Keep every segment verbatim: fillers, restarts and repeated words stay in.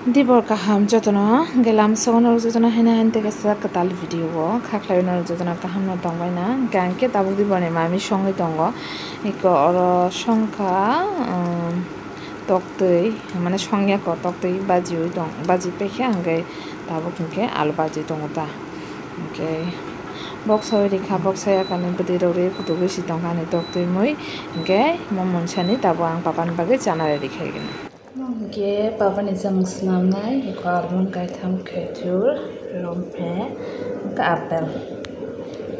Dibor kaham jotono, hwnkhe lamsogo norok jotono haino haino tei kaisa kwtal video o kha khlaiwi norok jotono kaham no tongbaina. Hwnkhe ang khe tabuk diborni mami songwi tongo. Eko oro songkha, um, toktwi, mane songyako toktwi bajiwi tong, baji paikha, hwnkhe tabuk hwnkhe alu baji tongo ta. Hwnkhe boksawi rikha, boksa yakani bwtwi rok ri kutugwi si tongkha ani toktwi mui. Hwnkhe mo munsani tabuk ang papani bagwi chana ready khaigwna. Hwnkhe papani chwng swnamnai, eko almond kaitham, khejur, romphe, hwnkhe apple.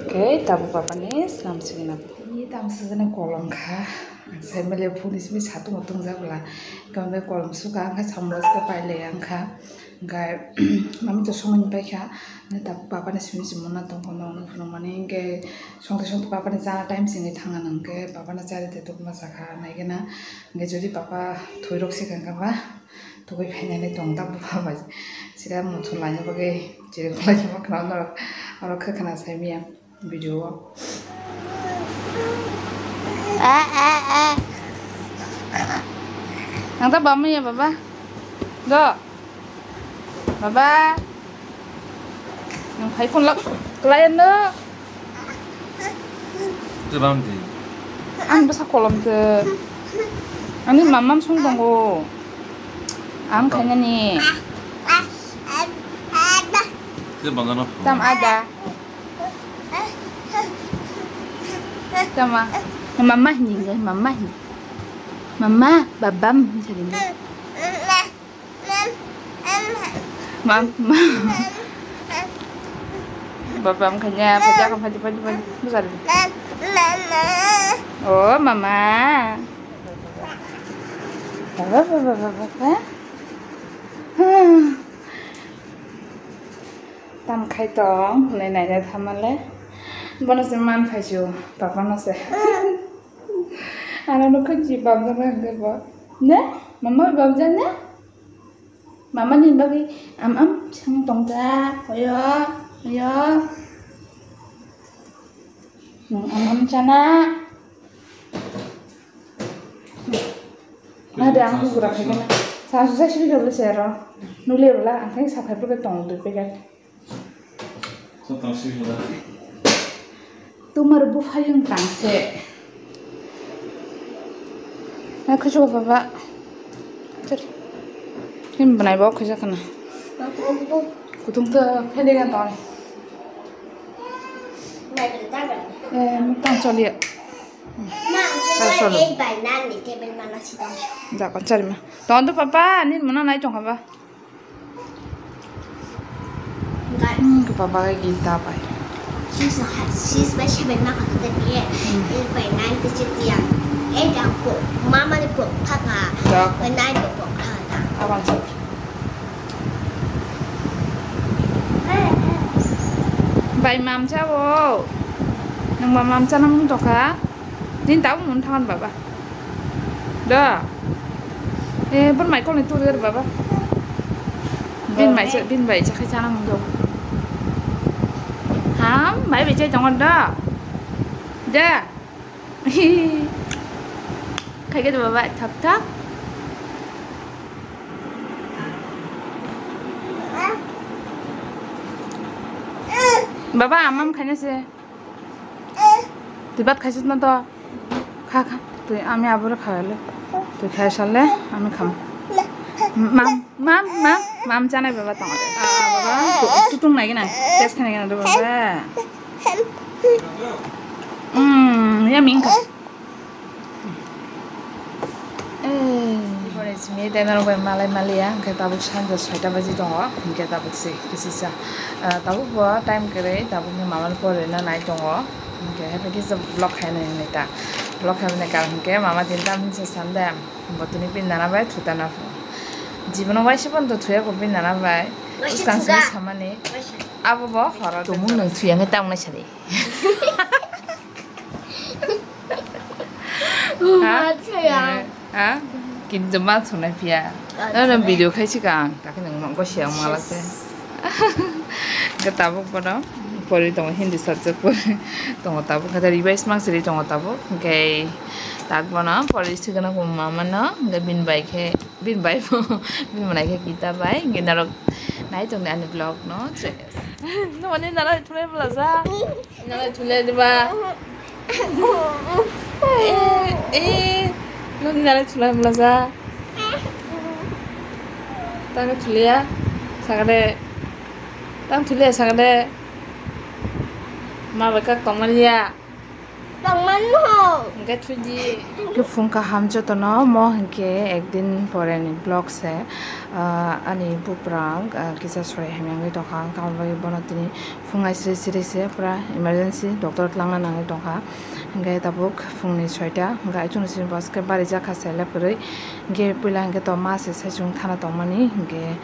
Hwnkhe tabuk papani swnam sigwna. Ni tamo swijani kolom kha. Ang sai mele phone ni simi satung o tongjak bwla. Hwnkhe kolom sukha, hwnkhe samung khe pailai ang kha. Hwnkhe mami to songwi paikha. Hwnkhe tabuk papani simi simi mona tongkha, nokni phunukmani hwnkhe songtwi songtwi papani chana time simi thangna hwnkhe papano charwi tei tukma sakha naigena. Hwnkhe jodi papa thwirok se kangkha ba, tugui phainani tong ta bwla bai. Sida muthung laina bagwi chiriklaima khna norok, oro khe khna saimanya video o. Ang ta bamaya baba. Do. Baba. Nang phai phone lak klai no. Tebang di. Ang bwsa kolom te. Ani mamam song tongo. Ang khainani. Tebang no. Tam ada. Tama. Mama hini, mama hini. Mama, babam hini. Mam, mam. Baba, ang kanya, paja, paja, paja, paja. Besar. Oh, mama. Baba, baba, baba, baba. Tam khai tong, nai, nai, nai, thamale. Bono se man phaisu, papa no se. Ano no khachi, baba no hwnkhe bo. Ne? Mama, baba ne? Mama ni bagwi am am chang tongta, oyo, oyo. Nung am am chana. Ada ang bugra khai kana. Sa sa sini kable sero. Nuli bela ang khai sa khai bugra tong tu pegat. Tumar buphayung tangse. Na khusu baba. Sorry. Him banai bo khusu kana. Kutung to phede ga ton. Eh, tang choli. Tang choli. Ei bai nani table mana sidang. Da ko chari ma. Ton tu papa, nin mana nai tong ba. Hmm, ke papa ke gita pai. Sis na hai, sis bai seven ma kata tadi ya. Hmm. Eh, bai nine tu cuti ya. Eh, dah po, mama ni po kaka. Dah. Bai nine po po kaka. Abang cak. Bai mamcha wo. Nang ba mamcha nang mung toka. Din tau mun thangan baba. Da. Eh, bon mai kol ni tur der baba. Bin mai cha, bin bai cha khai chana mung do. Ham, mai bai chai tongon da. Da. Khai ke baba thap thap. Baba, amam khaina se. Twi bhat khaichwt na to. Kha, kha. Twi ami abore khaile. Twi khai sale ami kham. Mam, mam, mam, mam chanai baba tong de. Ah, baba. Tutung nai gina. Test khaina gina do baba. Hmm, ya ming kha. Pore simi tei norok bai malai maliya, hwnkhe tabuk sanja soita baji tongo, hwnkhe tabuk se kisisa. Ah, tabuk bo time kwrwi, tabuk ni mama ni pore no nai tongo, hwnkhe haikhe kisa vlog khainani ta. Vlog khaimani karon hwnkhe mama tin tam hinsa sande, bo tini pin nana bai thuta na pho. Jibono waisa pono to thuya ko pin nana bai. Waisa bwskang simi thuga. Samani. Waisa. Abo bo horo. Tumung nung thuya hwnkhe tamung nai sadi. Ha? Ha? Kintu ma thunai phiya. Acha. No, no, video khai si kang. Kaki nang nang ko siang malak te. Yes. Ke tabuk bono pori tongo Hindi subject pori tongo tabuk. Kata revise mang siri tongo tabuk. Ke tak bono pori sigana ko mama no. Ke bin bai ke. Bin bai bo, bin bo naikhe kita bai, hingke norok nai tongdi ani vlog no. No mane nara thulai bwlajak. Nara thulai diba. Eh, eh, nung nara thulai bwlajak. Tang thulia, sakade. Tang thulia sakade. Ma bai kak tongmani ya. Tongmani ho. Hingke thuidi. Hingke phung kaham jotono mo hingke ekdin poreni vlog se, ah, ani buprang, ah, kisa sorai hamya wngwi tongkha, ang tamo bagwi bono tini phung ai siri siri se pura emergency doctor twlangna nangwi tongkha. Hingke tabuk phungni soita, hingke aichukni simi bo aske bari jakha se lep kwrwi. Hingke puila hingke to ma se saichung thana tongmani, hingke,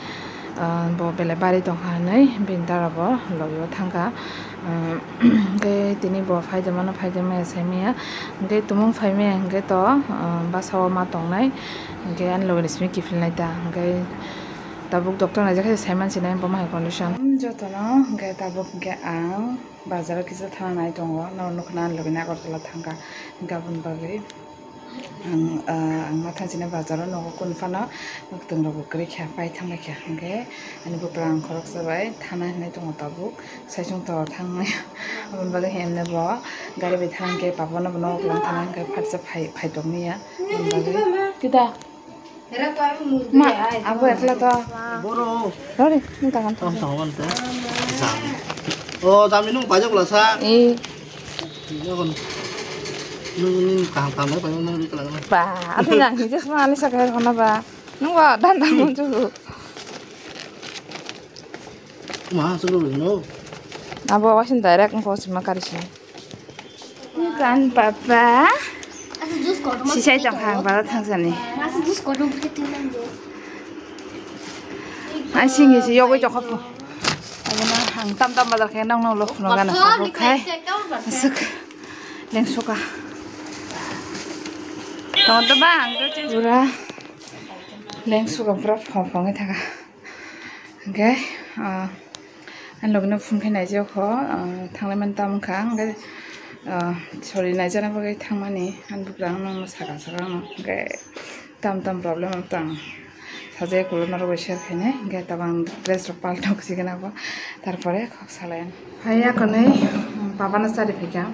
ah, bo belai bari tongkha hinui bini dara bo logi o thangkha. Ah, hingke tini bo phaidamano phaidamaya saimaya, hingke tumung phaimaya hingke to, ah, basa o ma tongnai, hingke ani logi ni simi kiphilnai ta, hingke tabuk doctor naijak khe saiman sinai bo ma hai condition. Jotono hingke tabuk hingke ang bazar o kisa thang nai tongo, norok nukha na ani logi ni Agartala thangkha, hingke aboni bagwi. Ang, ah, ang ma thang sini bazar o nogo kunu phano mwkhwtwng rok bo kwrwi kha, pai thang lai kha, hingke ani buprang khoroksa bai thana hinui tongo tabuk, saichung to thang maya. Aboni bagwi hemne bo gari bai thang khe papa no bo nogo kwlwng thana hingke phatsa phai, phai tong maya. Aboni bagwi kita. Ma, abo ekla to. Boro. Rori, nung tangan. Tong tong wan te. Jam. Oh, jam inung pajak la sa. Eh. Nung, nung kaham kaham pai nung di kelang. Ba, ati nang hijau sama ani sakar kono ba. Nung ba dan dan mun jugo. Ma, sugro no. Abo wasin direct ko sima karisi. Bukan papa. Sisai tong hang bala thangsani. Ai singi si yogoi jokho po. Abono hang tam tam bazar khe nang nang lok no gana po khai. Asuk. Leng suka. Tong to bang to pura. Leng suka pura phong phong thaka. Hingke, ah, ani logi no phone khe naijak kho, ah, thanglai mani tamo wngkha, hingke, ah, sorry, naijakna bagwi thangmani, ani buprang no saka saka no, hingke tam tam problem tang sajak, ulo norok bai share khainai, hingke tabang dress rok paltok sigena bo, tarpore kok salai. Hai akonwi, um, papa no chari phaikha.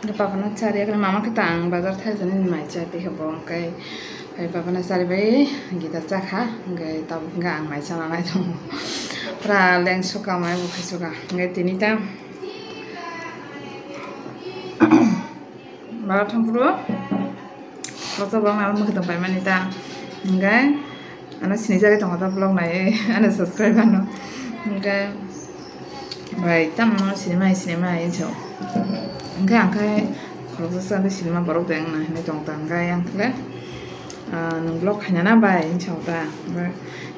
Hingke papa no chari akonwi mama khe tang bazar thai jani mai chai phaikha bo hingke hai papa no chari bai gita chakha. Hingke tabuk hingke ang mai chana nai tongo. Pura leng suka mai bo khai suka. Hingke tini ta bazar thang phuru. Koso bang aro mwkhwtwng paimani ta. Hingke ano sinijagwi tongo ta vlog naiwi ano subscriber no. Hingke bai tamo sinimai sinimai hinwi sao. Hingke ang khe khoroksa sa khe sinima borok de wngna hinwi tong ta. Hingke ang khe, ah, nwng vlog khaina na bai hinwi sao ta. Hingke,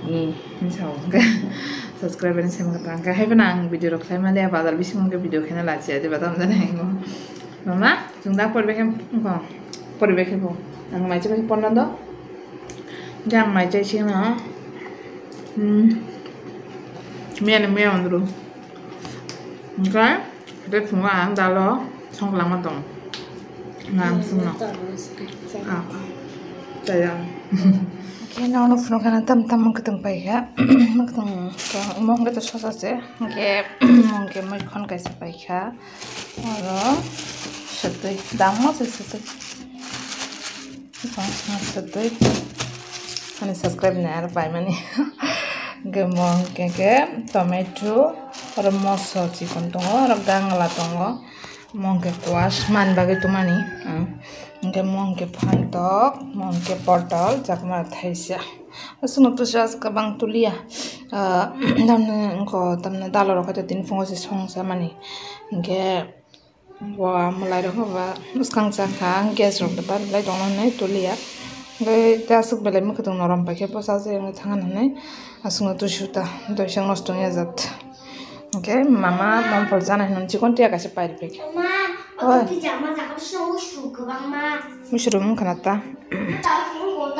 i, hinwi sao. Hingke subscriber ni simi khe ta. Hingke hai phano ang video rok khlai maliya, bazar bisingo hingke video khaina lachiya diba tamo jani hingo. Mama? Chwng da poribai khe wngkha, poribai khe bo. Ang mai chai porna do. Jang mai chai sino. Hmm. Miya ni miya ondro. Hingke, hwnkhe phungo ang dalo songkwlangma tong. Nga ang songno. Ah. Chaya. Khe nono phunukha tam tam mwkhwtwng paikha. Mwkhwtwng to omo hwnkhe to sosa se. Hwnkhe, hwnkhe muikhon kaisa paikha. Oro swtwi, dangma se swtwi. Bangma swtwi. Ani subscribe ni aro paimani. Hwnkhe mo hwnkhe khe tomato, oro moso chikon tongo, oro gangla tongo. Mo hwnkhe kuas man bagwi tongmani. Hwnkhe mo hwnkhe phantok, mo hwnkhe potol, chakma thaisa. Aswkno twisa aswk kwbang tuliya. Ah, tamni wngkha, tamni dalo rok khe tini phungo se song samani. Hwnkhe, Bo mwlai rok ba bwskang chakha, gas rok da bari lai tongna hinwi tuliya. Hwnkhe ta aswk belai mwkhwtwng norom paikhe bwsa se wngwi thangna hinwi aswkno tuisu ta, doisang nosto wngya jat. Hwnkhe mama mom phol chana hinwi chikon tiya kaisa pairi paikha. Oi. Muisuru wngkha na ta.